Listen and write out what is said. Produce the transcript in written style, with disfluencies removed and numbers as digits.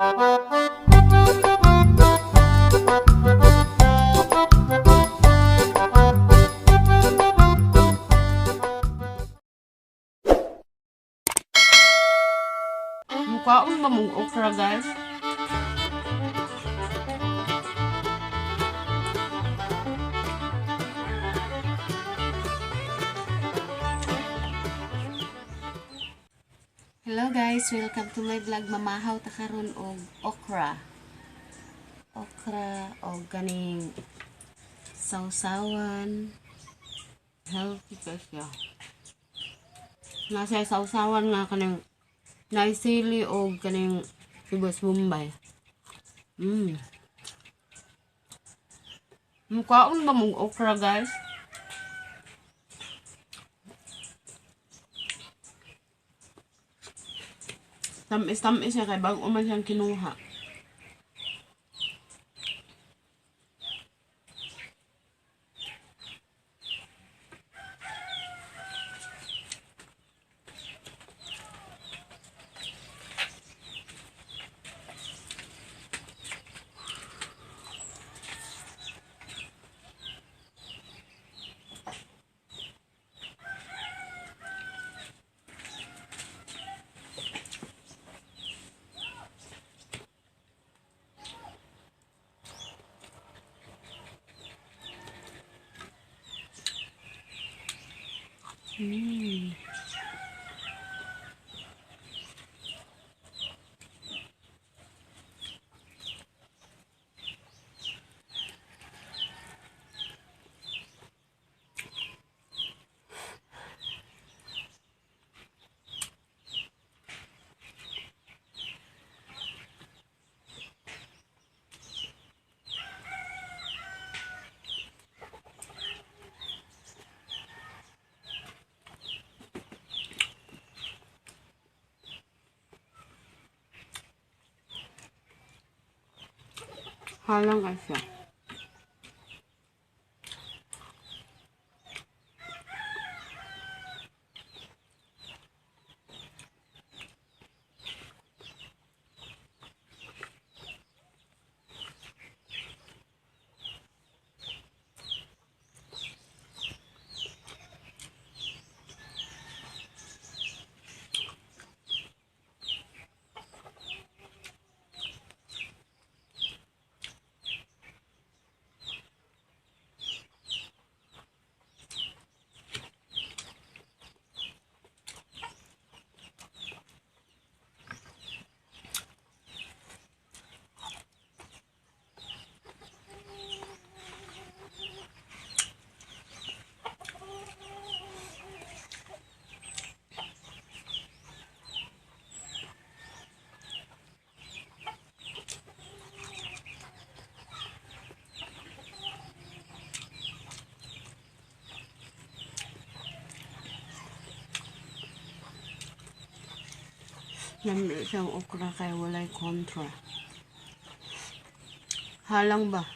Mukaon ba mong okra, guys? Hello guys, welcome to my vlog. Mamahaw ta karon og okra. Okra og kaning sausawan. Healthy pa siya. Nasa sausawan nga kaning naisili og kaning sibuyas bombay. Mukaon ba mong okra, guys? Tamis-tamis siya kay bago man siyang kinuha. Halang ka siya. Lami siyang okra kay walay kontra. Halang ba?